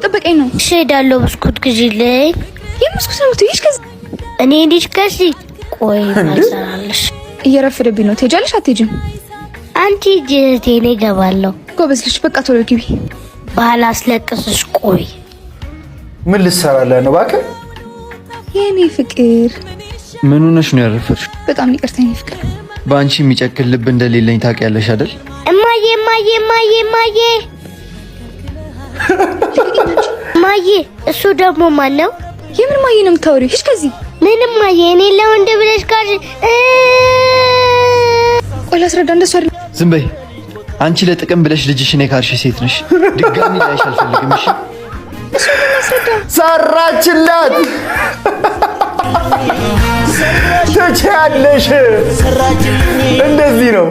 እየጠበቀኝ ነው። እሺ እሄዳለሁ። ብስኩት ግዢልኝ። የምስኩት ነው የምትይው? ከዚህ እኔ ልጅ ከዚህ ቆይ ማልሰራለሽ። እየረፈደብኝ ነው። ትሄጃለሽ አትሄጂም? አንቺ ሂጂ እህቴ፣ እኔ እገባለሁ። ጎበዝ ልጅ። በቃ ቶሎ ግቢ። ባላስለቅስሽ። ቆይ ምን ልትሰራለህ ነው እባክህ? የኔ ፍቅር። ምን ሆነሽ ነው ያረፈድሽ? በጣም ይቅርታ የኔ ፍቅር። በአንቺ የሚጨክን ልብ እንደሌለኝ ታውቂያለሽ አይደል? እማዬ፣ እማዬ፣ እማዬ፣ እማዬ፣ እማዬ፣ እሱ ደግሞ ማን ነው? የምን ማዬ ነው የምታወሪው? ሂጅ ከዚህ። ምንም ማዬ፣ እኔ ለወንድ ብለሽ ካልሽ ቆይ ላስረዳ። እንደሱ አይደለም። ዝም በይ። አንቺ ለጥቅም ብለሽ ልጅሽን የካድሽ ሴት ነሽ። ድጋሚ ላይሽ አልፈልግም። እሺ? ሰራችላት። ትችያለሽ። እንደዚህ ነው።